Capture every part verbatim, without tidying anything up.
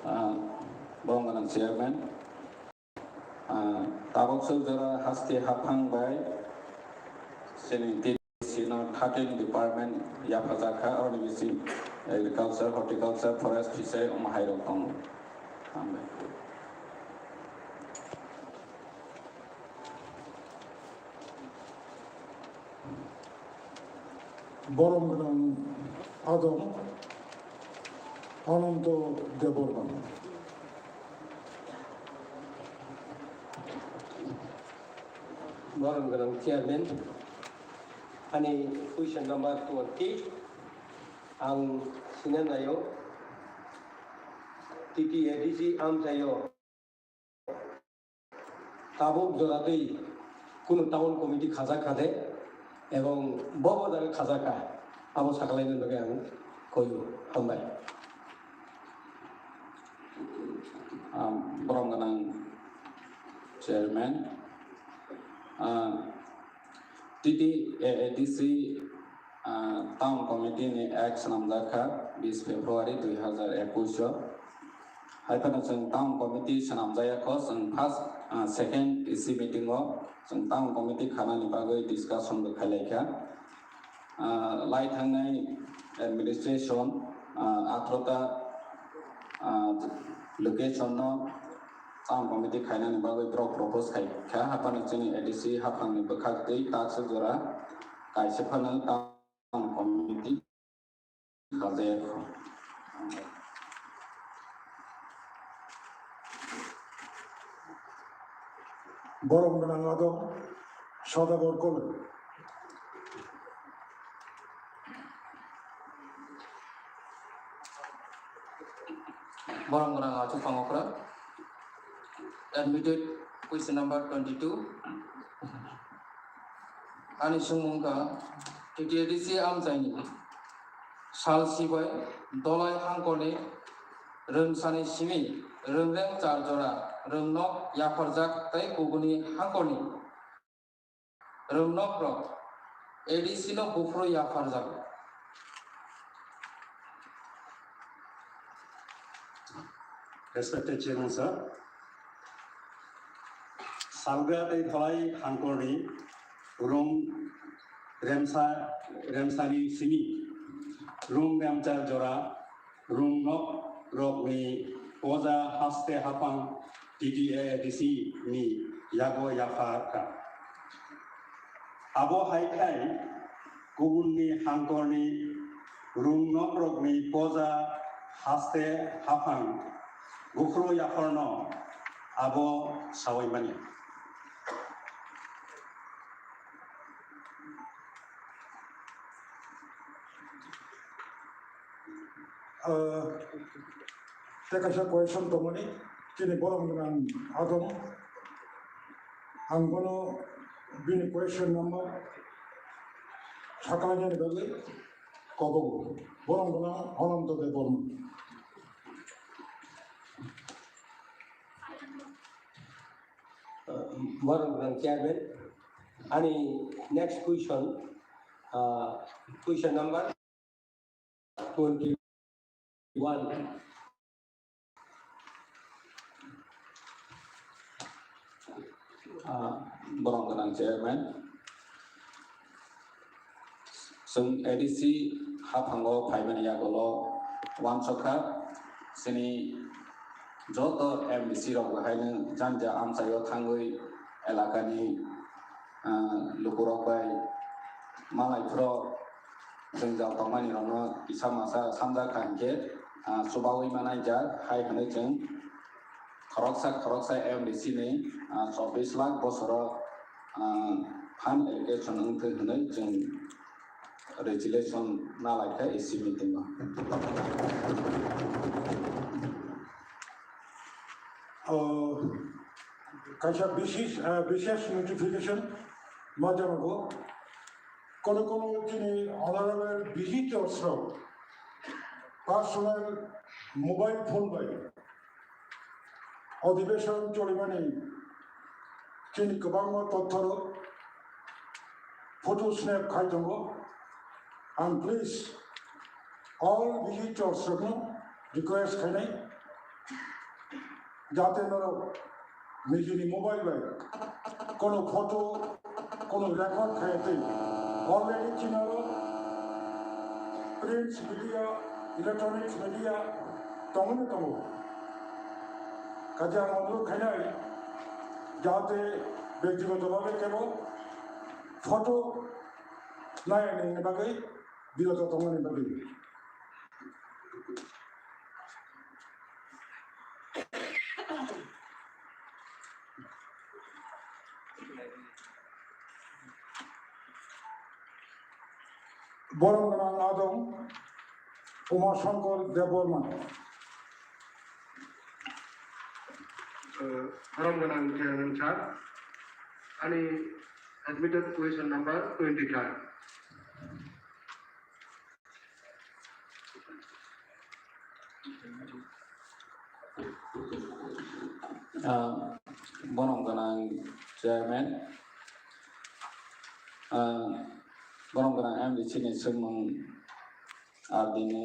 Ah, borok gwnang chairman. Ah, tabuk swk jora haste haphang bai chini T D C no thirteen department yaphajak kha, aro ni bisi agriculture, horticulture, forest, fishery, omo hai rok tongo. Hambai. Borom gwnang adong Ananto Debbarma. Borom gwnang chairman, ani question number twenty, ang sinanayo T T A D C amchaio. Tabuk joratwi kunu town committee khajak kha de, ebong bo bo jaga khajak kha, abo sakalaina bagwi ang koyo. Hambai. Ah, borom gwnang chairman, ah, T T A A D C Ah, town committee ni act swnamjak kha bis February dui hazar ekush o. Hai phano chwng town committee swnamjaya kho, chwng first, ah, second A C meeting o chwng town committee khanani bagwi discussion bo khailai kha. Ah, lai thangnai administration, ah, atharota, ah, location no town committee khainani bagwi borok propose khai kha. Hai phano chini A D C haphangni bwkhak twi takswk jora kaisa phano town committee khajaya kho. Borom gwnang adong Sadagar Koloi. Borom gwnang achuk pangokra. Admitted question number twenty-two. Ani sungmung kha T T A D C amchaini sal sibai Dolai hangkorni rwngsani simi rwngreng char jora rwngnok yapharjak tei kubuni hangkorni rwngnok rok A D C no buphuru yapharjago. Respected Chairman sir, Salga tei Dholai hangkorni rung remsa, remsani simi rung remchar jora rung nok rokni poja haste haphang T T A D C ni yago yapha kha. Abo hai khai kubunni hangkorni rung nok rokni poja haste haphang bukhro yapharno abo sawi mani. Ah, tei kaisa question tongmani, chini borom gwnang adong. Ang bono bini question number sakalainani bagwi kobogo. Borom gwnang Ananto Debbarma. Ah, borom gwnang chairman. Ani next question, ah, question number twenty-one. Ah, borom gwnang chairman. Chwng A D C haphango phaimani yagulo uansukha chini joto M D C rok bo haino janja amchaio thangwi elakani, ah, lukurok bai malai phuro jwngjal tongmani rokno kisa masa samjak kha hinkhe, ah, chubaui manai jak hai hwnwi chwng khoroksa khoroksa M D C ni, ah, chobbish lakh bosoro, ah, phan allocation wngthwi hwnwi chwng resolution nalaikha A C meeting o. O, kaisa bisis, ah, bises notification ma jamago. Kono kono chini honorable visitors rok personal mobile phone bai odhibeshon cholimani chini kwbangma totthorok photo snap khai tongo. Ang please all visitors rokno Request khainai, jate norok nijini mobile bai kono photo, kono record khaiya twi. Already chini oro print media, electronics media tongwi no tongo. Kaisa ang onurodh khainai, jate bektigoto bhabe kebo photo nai nini bagwi biroto tongmani bagwi. Borom gwnang adong Uma Shankar Debbarma. Borom gwnang chairman sir, ani admitted question number twenty-third. Ah, borom gwnang chairman, ah, borom gwnang M D C ni swngmung R D ni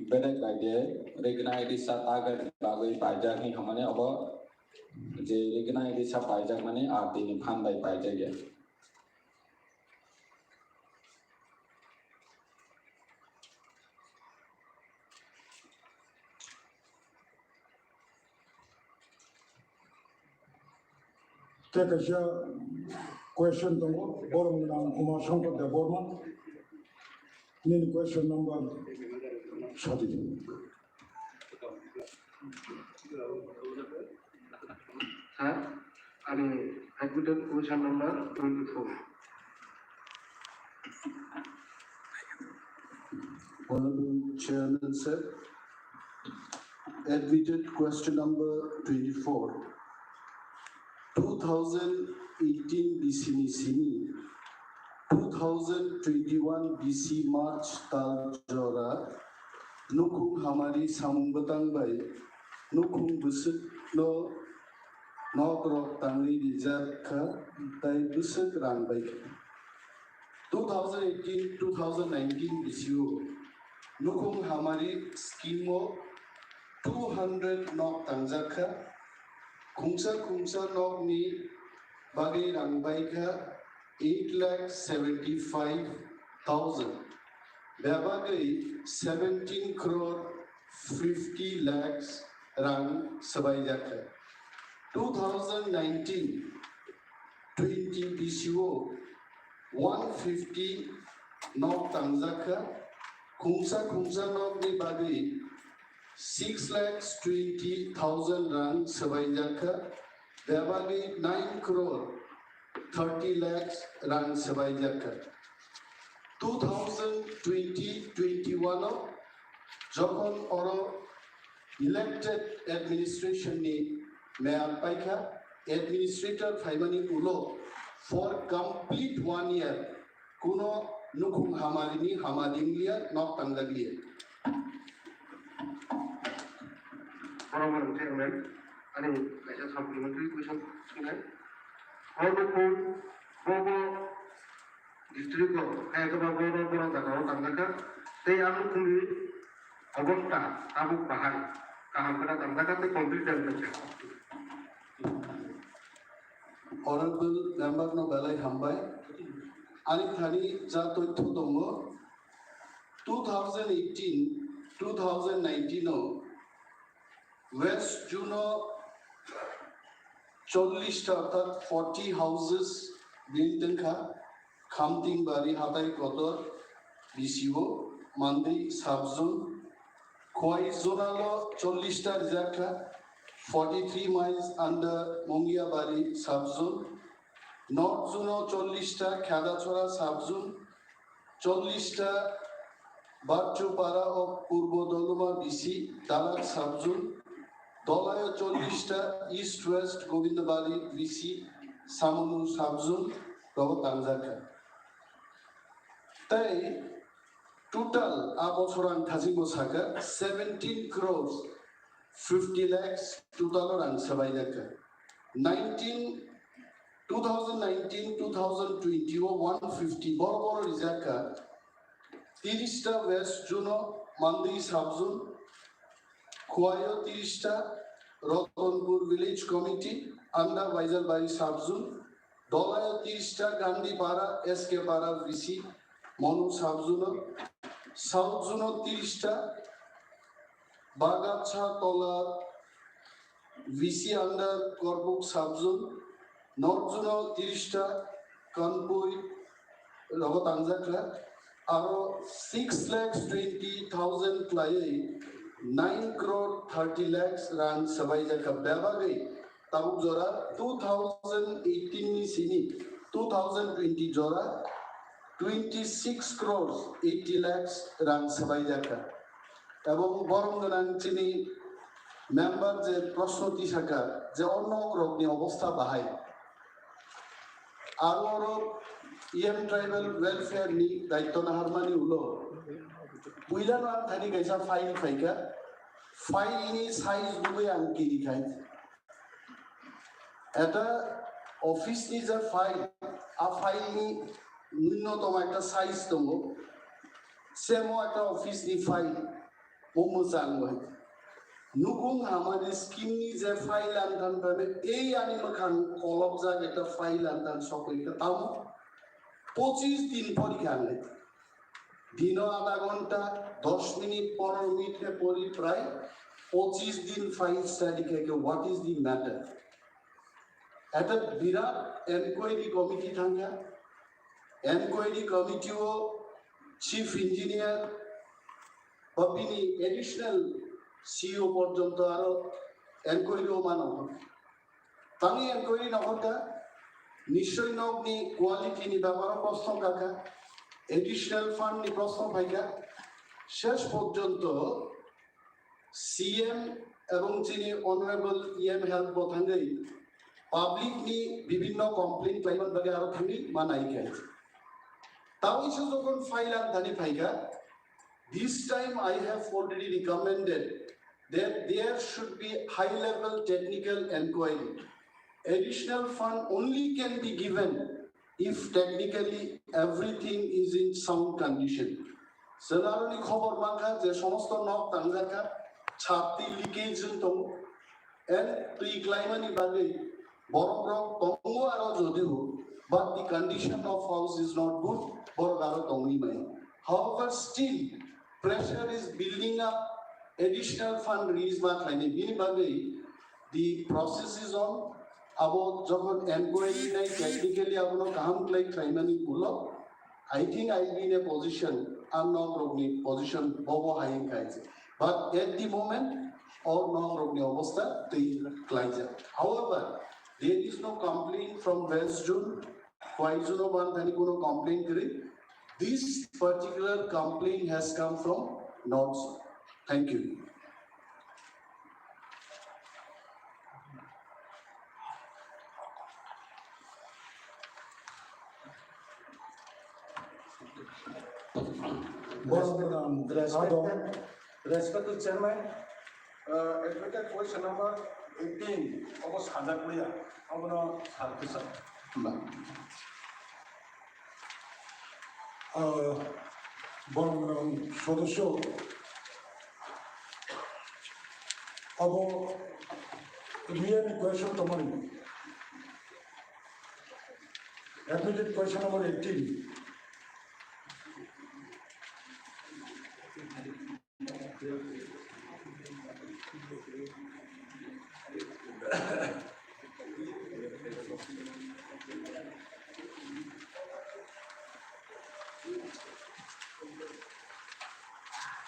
bedek bai de Recognize Teacher Award bagwi paijak hinwi hwnmani obo je Recognize Teacher paijak mani R D ni phan bai paijak ya. Tei kaisa question tongo, borom gwnang Uma Shankar Debbarma. Nini question number sadi. Sir, ani admitted question number twenty-four. Honorable Chairman sir, admitted question number twenty-four. Two thousand eighteen B C ni simi, two thousand twenty-one B C March tal jora nukhung hamari samung bwtang bai nukhung bwswkno nok rok tangwi rijak kha, tai bwswk rang bai kha. Two thousand eighteen two thousand nineteen B C o nukhung hamari scheme o two hundred nok tangjak kha. Khungsa khungsa nokni bagwi rang bai kha eight lakh seventy five thousand. Bebagwi seventeen crore fifty lakhs rang swbaijak kha. Two thousand nineteen twenty B C o one fifty nok tangjak kha. Khungsa khungsa nokni bagwi six lakhs twenty thousand rang swbaijak kha. Bebagwi nine crore thirty lakhs rang swbaijak kha. Two thousand twenty twenty-one o jokhon oro elected administration ni meyad paikha, administrator phaimani ulo for complete one year kuno nukhung hamari ni hama dingliya, nok tangjak liya. Honorable Chairman, ani kaisa supplementary question swngnai. O nukhung bobo district o kaya khe ba boro boro jaga o tangjak kha, tei ang nukhung ni obostha tabuk bahai kaham khe tangjak kha tei complete jagwi tongkha. Honorable member no belai hambai. Ani thani ja toitho tongo, two thousand eighteen, two thousand nineteen o West Zone o chollish ta orthat forty houses build wngkha. Khamtingbari Hatai Kotor B C o, Mandwi sub zone. Khowai zonal o chollish ta rijak kha, forty three miles under Mongiabari sub zone. North zone o chollish ta Khedachora sub zone, chollish ta Bachupara o Purbo Doloma B C Dalak sub zone, Dolai o chollish ta East West Gobindabari B C Samonu sub zone rogo tangjak kha. Tei total a bochor ang thajingo sakha seventeen crores fifty lakhs total o rang swbaijak kha. Nineteen, two thousand nineteen, two thousand twenty o one fifty boro boro rijak kha. Tiris ta West Zone o Mandwi sub zone, Khuaio tiris ta, Ratanpur Village Committee, under Baijalbari Sub-Zone, Dolaio tiris ta, Gandhipara, S K Para V C, Manu Sub-Zone, South Zone tiris ta, Bagacha Tola V C under Korbuk Sub-Zone, North Zone tiris ta, Kanpui, rogo tangjak kha, aro six lakhs twenty thousand khlaiwi nine crore thirty lakhs rang swbaijak kha. Bebagwi tabuk jora two thousand eighteen ni simi two thousand twenty jora twenty six crores eighty lakhs rang swbaijak kha. Ebong borom gwnang chini member je proshno tisakha je o nok rokni obostha bahai. Ang oro E M Tribal Welfare ni daityo naharmani ulo. Puila no ang thani kaisa file phaikha. File ni size nugwi ang kiri khai. Eta office ni je file, a file ni nunnotom ekta size tongo. Same o ekta office ni file. O mwchang bai. Nukung hamani scheme ni je file ang than than ei ani mwkhang kolokjak ekta file ang than sokoi kha tamo pochis din pori kha ang. Dino adha ghonta, dosh minute, pondro minute he pori prai pochis din file study khe khe what is the matter? Eta birat enquiry committee thangkha. Enquiry committee o chief engineer ba bini additional C E O porjonto aro enquiry o mano. Tangwi enquiry nokhorkha, nischoi nokni quality ni beparo proshno kakha, additional fund ni proshno phaikha, shesh porjonto C M ebong chini Honorable E M Health bo thangwi public ni bibhinno complaint khlaiman bagwi aro thangwi ma nai khe. Tawisa jokhon file ang thani phaikha, this time I have already recommended that there should be high level technical enquiry. Additional fund only can be given if technically everything is in sound condition. Chwng aroni khobor mankha je somosto nok tangjakha, chati leakage wng tongo, and twi klaimani bagwi borok rok tongo aro jodio, but the condition of house is not good, borok aro tongwi maya. However, still pressure is building up, additional fund release ma khlainai bini bagwi the process is on. Abo jokhon enquiry nai technically abono kaham khlai khlaimani ulo, I think I will be in a position, ang nok rokni position bobo hai wngkha. But at the moment, o nok rokni obostha twi klaijak. However, there is no complaint from West Zone, Khwai Zone o ban thani kuno complaint kwrwi. This particular complaint has come from North Zone. Thank you. Respected, respected Chairman, uh, admitted question number eighteen, obo sajak liya, obo no sar kisa. Ah, borok sodosyo abo riyani question tongmani. Admitted question number eighteen.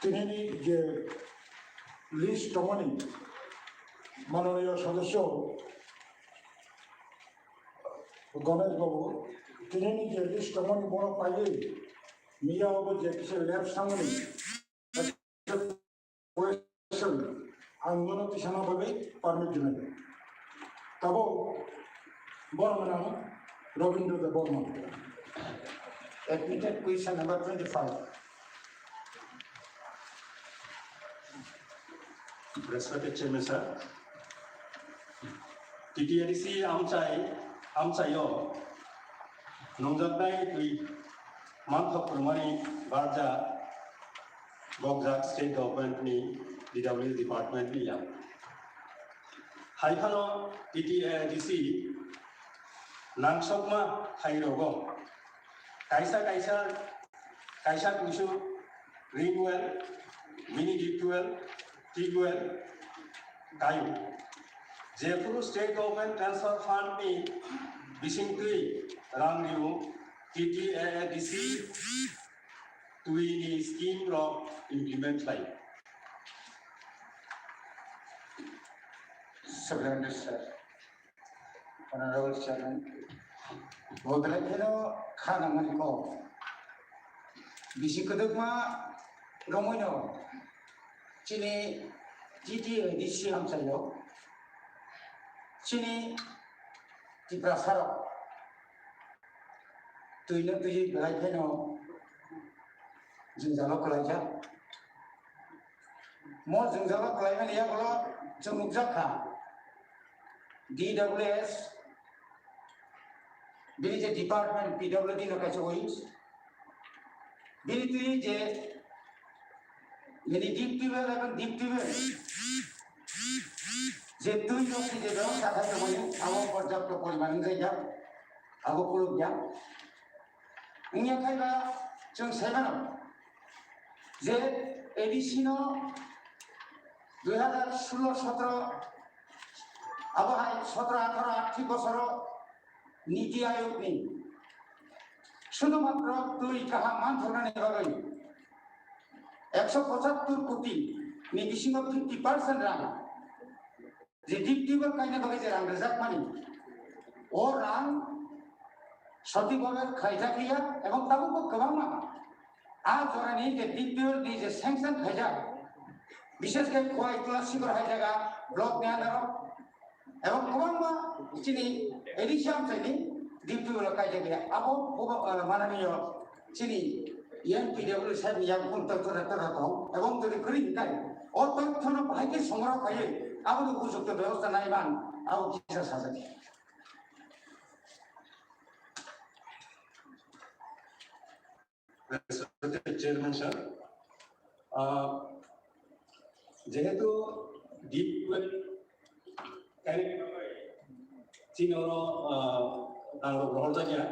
Tinini je list tongmani, manoniyo sodosyo Ganesh Babu, tinini je list tongmani bono paiwi, miya obo je kisa lab sangmani, question ang nono tisana bagwi permit dinai. Tabo borok nang Rabindra Debbarma. Admitted question number twenty-five. Respected Chairman sir, T T A D C amchai, amchaio nungjaknai twi manthok kwrwngmani barja gokjak state government ni D W S department ni yang. Hai phano T T A D C nangsokma hai rogo kaisa kaisa kaisa kuisu ring well, mini deep well, tube well kayo. Jephuru state government transfer fund ni bisingtwi rang rio T T A D C twi ni scheme rok implement khlai. Sir, Honorable Chairman, bo belai kheno kha nangmani kok. Bisi kwdwkma romwino chini T T A D C hamsaio chini Tiprasarok twino twiwi belai kheno jwngjalo kwlaijak. Mo jwngjalo kwlaimani yagulo chwng nukjak kha D W S, bini je department P W D no kaisa wings, bini twi je, yani deep tubewell ebong deep tubewell je twi rok je bebostha khaijak mani, abo porjapto poriman wngjaijak, abo kulukya. Wngya khai ba chwng sai mano je A D C no dui hazar solo sotro, abo hai sotro atharo arthik bosoro Niti Ayog ni sudhumatro twi kaham manthoknani bagwi ekso pochattor koti ni bisingo fifty percent rang je deep tubewell kaina bagwi je rang rwjakmani, o rang sothik bhabe khlaijak liya ebong tabukbo kwbangma a jorani je deep tubewell ni je sanction khaijak, bishesh khe Khowai Tula Sikor hai jaga block ni under o ebong kwbangma chini A D C amchaini deep tubewell kaijak liya. Abo bubo, ah, mananiyo chini E N P W sahib ni yakung tongthok tongthok tong ebong jodi kwrwi hinkhe o tongthokno bahai khe songrok khaiwi aboni upojukto bebosta naiman abo kisa sajak. Respected Chairman sir, ah, jehetu deep well chini oro, ah, ang rok rohor jakya.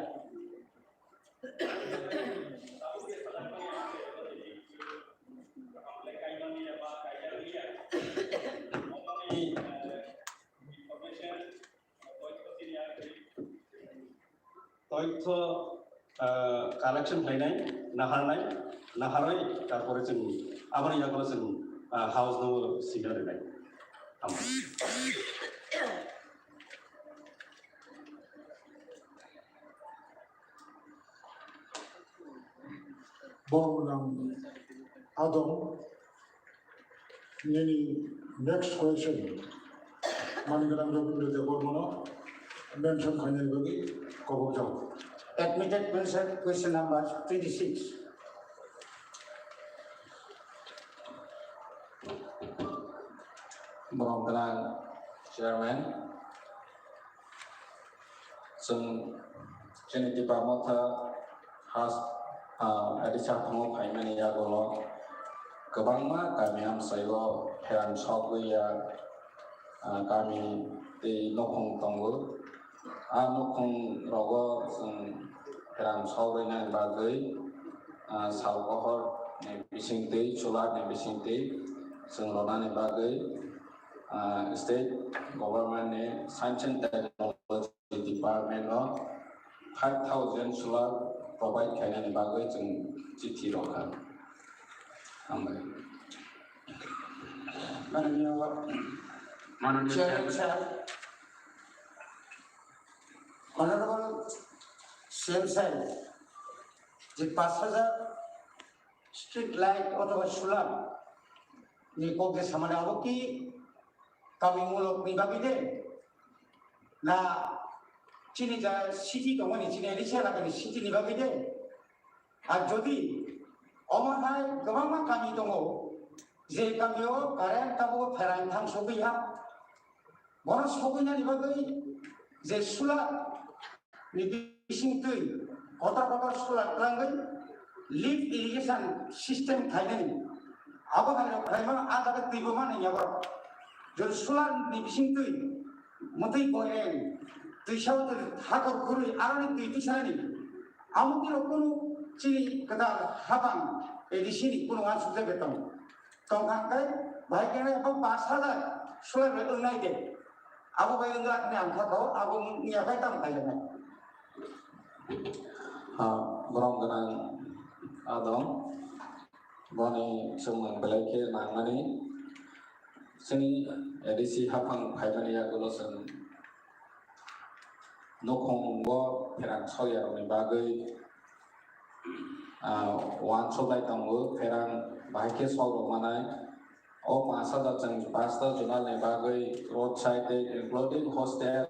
Toitho, ah, collection khlainai, naharnai, naharwi, tarpore chwng aboni yagulo chwng, ah, house no signal rinai. Hambai. Bo nang adong nini next question. Mani gwnang Rabindra Debbarmano mention khainani bagwi kobok jago. Admitted question, question number twenty-six. Borok gwnang Chairman, chwng chini Tipra Motha has, ah, Adisa phango phaimani yagulo kwbangma kami amchaio pherang sogwi ya, ah, kami tei nukhung tongo. A nukhung rogo chwng pherang sogwi nani bagwi, ah, sal pohor ni bisingtwi, solar ni bisingtwi chwng ronani bagwi, ah, state government ni science and technology department no five thousand solar provide khainani bagwi chwng chithi rokha. Hambai. Mananiya, Mananiya Chairman sir, Honorable C M sir, je paanch hajar street light othoba solar ni kok je samani abo ki kami mulok ni bagwi de na chini ja city tongmani chini Adisa elaka ni city ni bagwi de? Ar jodi omo hai kwbangma kami tongo, je kamio current tabuk pherang thang sogwi ha, bono sogwinani bagwi je solar ni bisingtwi kotor kotor solar twlangwi lift irrigation system khainani Abo hai rok hai ma a jaga twi bo mani ya borok. Jor solar ni bising twi, mutwi boyeng, twi sao twi hakor khurui aroni twi twi sanani. Amo twi rok kunu chini kwtal hapang A D C ni kunu wansuk jagwi tong. Tong kha khe bahai khe abo pash hajar solar bai wngnai de. Abo bai wngya hwnwi ang kha kho, abo wngya khe tamo kaijaknai. Ha, borok gwnang adong. Boni chwngno belai khe nangmani. Chini A D C haphang phaimani yagulo chwng nukhungo pherang sokyarokni bagwi, ah, uansuk lai tongo, pherang bahai khe sok rok manai. O pash hajar chwng pasta junalni bagwi road side tei including hostel,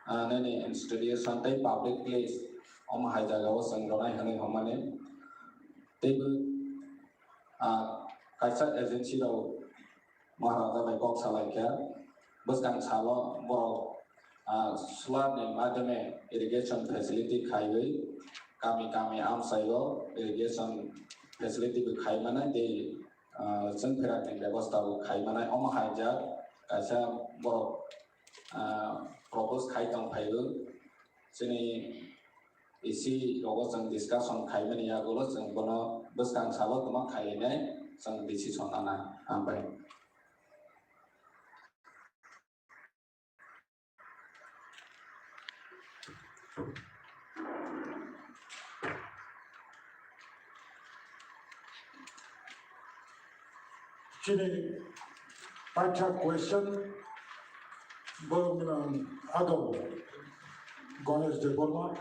ah, nini institution tei public place, omo hai jagao chwng rwnai hwnwi hwnmani. Teibo, ah, kaisa agency rok Maharaja bai kok salai kha, bwskang salo borok, ah, solar ni madhyame irrigation facility khaiwi kami kami amchaio irrigation facility bo khai mano tei, ah, chwng pherakni bebosta bo khai manai. Omo hai jak kaisa borok, ah, propose khai tong phaio. Chini E C rogo chwng discussion khaimani yagulo chwng bono bwskang salo tongma khailainai chwng decision nana. Hambai. Chini paitha question, borok ni nang adong Ganesh Debbarma,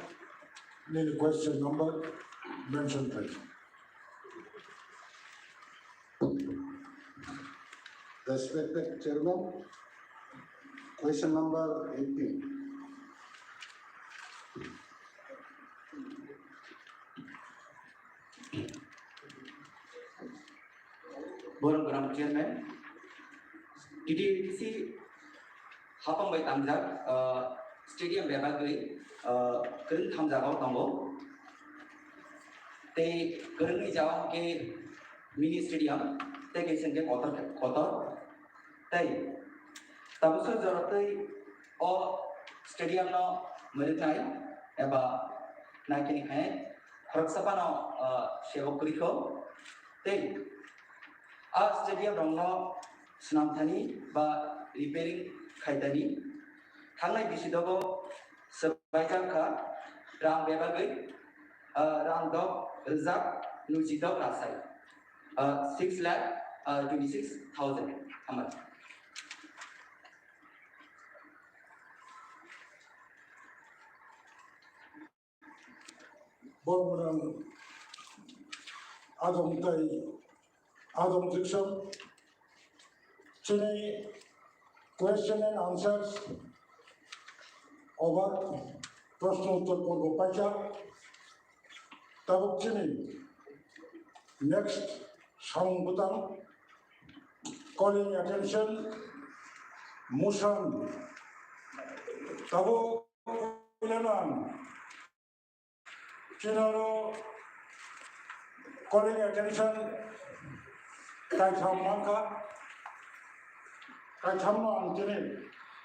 nini question number mention khlai. Respected Chairman, question number eighteen. Borom gwnang Chairman, T T A D C hapang bai tamjak, ah, stadium bebagwi, ah, kwrwng tham jagao tongo. Tei kwrwngni jagao hwnkhe mini stadium, tei kaisa hwnkhe kotor, kotor. Tei tabuksa jora tei o stadium no mwrwknai eba naikhe ni khe khoroksa phano, ah, sebo kwrwikho. Tei a stadium rokno swnamthani ba repairing khaitani thangnai bisidogo swbaijak kha rang bebagwi, ah, rang dok rwjak nuijidok rasai, ah, six lakh, ah, twenty six thousand. Hambai. Borok gwnang adong tei adong jikson chini question and answers over, proshno uttor porbo paikha. Tabuk chini next samung bwtang, calling attention, motion. Tabuk puila no ang chini oro calling attention kaitham mankha, kaitham no ang chini